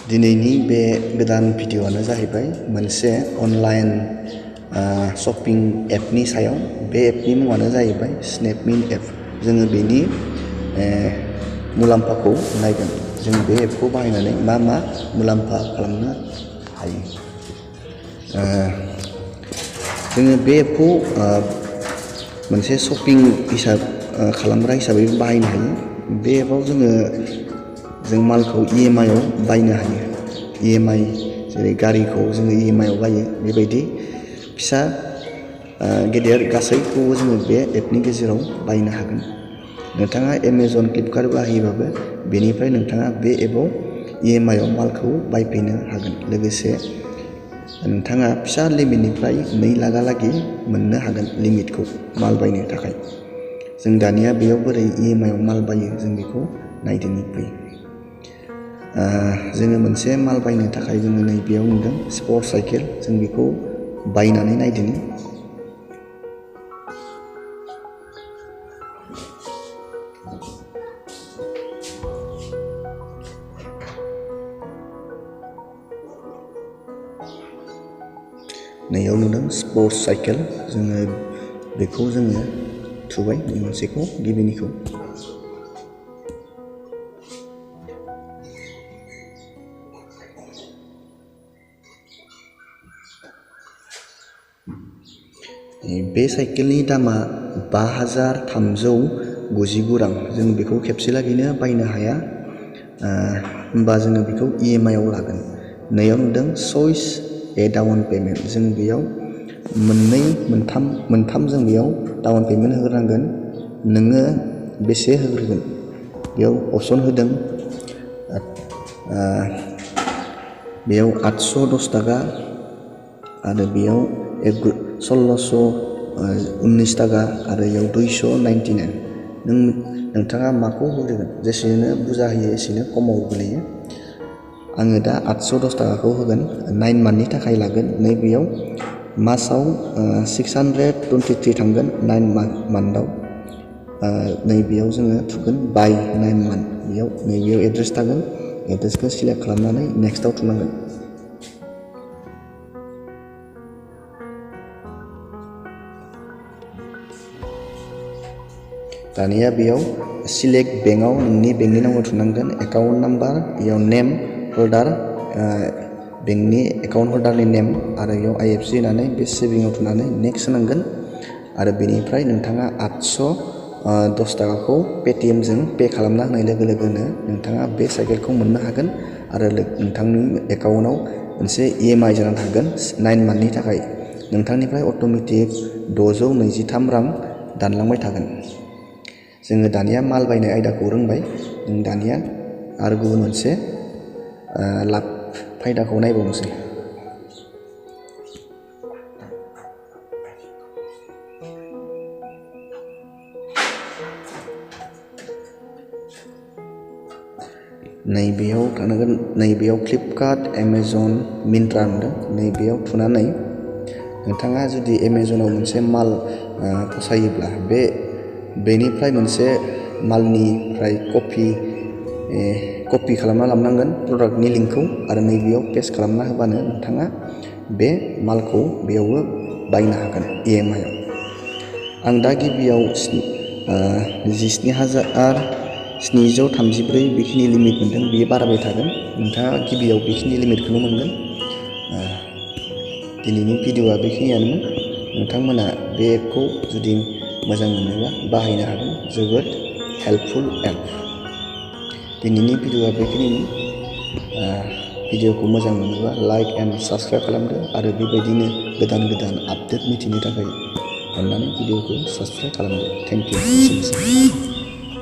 दिनैनि बे गोदान भिडिअ'आनो जाहैबाय मोनसे अनलाइन शपिं एपनि सायाव। बे एपनि मुङानो जाहैबाय स्नेपमिल एप। जोङो बेनि मुलाम्फाखौ नायगोन। जों बे एपखौ बाहायनानै मा मा मुलाम्फा खालामनो हायो। जोङो बे एपखौ मोनसे शपिं खालामग्रा हिसाबै बाहायनो हायो। बे एपआव जों मालखौ EMI आव बायनो हायो। EMI जेरै गारिखौ जोङो EMI आव बायो, बेबायदि फिसा गेदेर गासैखौबो जोङो बे एपनि गेजेराव बायनो हागोन। नोंथाङा Amazon, Flipkart बाहायोबाबो बेनिफ्राय नोंथाङा बे एपआव EMI आव मालखौ बायफैनो हागोन। लोगोसे नोंथाङा फिसा लिमिटनिफ्राय 2 लाखहालागै मोननो हागोन लिमिटखौ माल बायनो थाखाय। जों दानिया बेयाव बोरै EMI आव माल बायो जों बेखौ नायदिनि फै। जोङो मोनसे माल बायनो थाखाय जोङो नैबेयाव नुदों स्पर्ट साइकेल। जों बेखौ बायनानै नायदिनि। नैयाव नुदों स्पर्ट साइकेल। जोङो बेखौ थुबाय मोनसेखौ, गिबिनिखौ। बे साइकेलनि दामा 5399 रां। जों बेखौ खेबसे लागैनो बायनो हाया, होमबा जोङो बेखौ EMI आव लागोन। नैयाव नुदों चइस ए डाउन पेमेन्ट। जों बेयाव मोनथाम जों बेयाव डाउन पेमेन्ट होग्रोनांगोन। नोङो बेसे होग्रोगोन बेयाव अपसन होदों। बेयाव 810 थाखा आरो बेयाव 1619 थाखा आरो बेयाव 299। नोंथाङा माखौ होग्रोगोन? जेसेनो बुरजा होयो एसेनो खमाव गोलैयो। आङो दा 810 थाखाखौ होगोन। 9 मान्थनि थाखाय लागोन। नैबेयाव मासाव 623 थांगोन 9 मान्थआव। नैबेयाव जोङो थुगोन बाय 9 मान्थ। नैबेयाव एड्रेस थागोन। एड्रेसखौ सिलेक्ट खालामनानै नेक्स्टआव थुनांगोन। दानिया बेयाव सिलेक्ट बेंकआव नोंनि बेंकनि नामखौ थुनांगोन। एकाउन्ट नाम्बार, बेयाव नेम हल्डार, बेंकनि एकाउन्ट हल्डारनि नेम आरो बेयाव IFSC होनानै बे सेभिंआव थुनानै नेक्स्ट होनांगोन। आरो बेनिफ्राय नोंथाङा 810 थाखाखौ पेटिएमजों पे खालामना होनाय लोगो लोगोनो नोंथाङा बे साइकेलखौ मोननो हागोन। आरो नोंथांनि एकाउन्टआव मोनसे EMI जानानै थागोन 9 मान्थनि थाखाय। नोंथांनिफ्राय अट'मेटिक 623 रां दानलांबाय थागोन। जोङो दानिया माल बायनाय आयदाखौ रोंबाय। जों दानिया आरो गुबुन मोनसे लाब फायदाखौ नायबावनोसै। नैबेयाव थांनांगोन। नैबेयाव फ्लिपकार्ट, Amazon, मिन्ट्रा नुदों। नैबेयाव थुनानै नोंथाङा जुदि Amazonआव मोनसे माल फसायोब्ला बेनिफ्राय मोनसे मालनिफ्राय कपि खालामना लाबोनांगोन प्रडाक्टनि लिंकखौ। आरो नैबेयाव पेस्ट खालामना होबानो नोंथाङा बे मालखौ बेयावबो बायनो हागोन EMI आव। आं दा गिबियाव 17,734 बेखिनि लिमिट मोनदों। बेयो बारायबाय थागोन। नोंथाङा गिबियाव बेखिनि लिमिटखौनो मोनगोन। दिनैनि भिडिअ'आ बेखिनियानोमोन। नोंथांमोना बे एपखौ जुदि मोजां मोनोबा बाहायनो हागोन। जोबोद हेल्पफुल एप। दिनैनि भिडिअ'आ बेखिनिमोन। भिडिअ'खौ मोजां मोनोबा लाइक एन्ड साबस्क्राइब खालामदो। आरो बेबायदिनो गोदान आपडेट मिथिनो थाखाय अननानै भिडिअ'खौ साबस्क्राइब खालामदो। Thank you.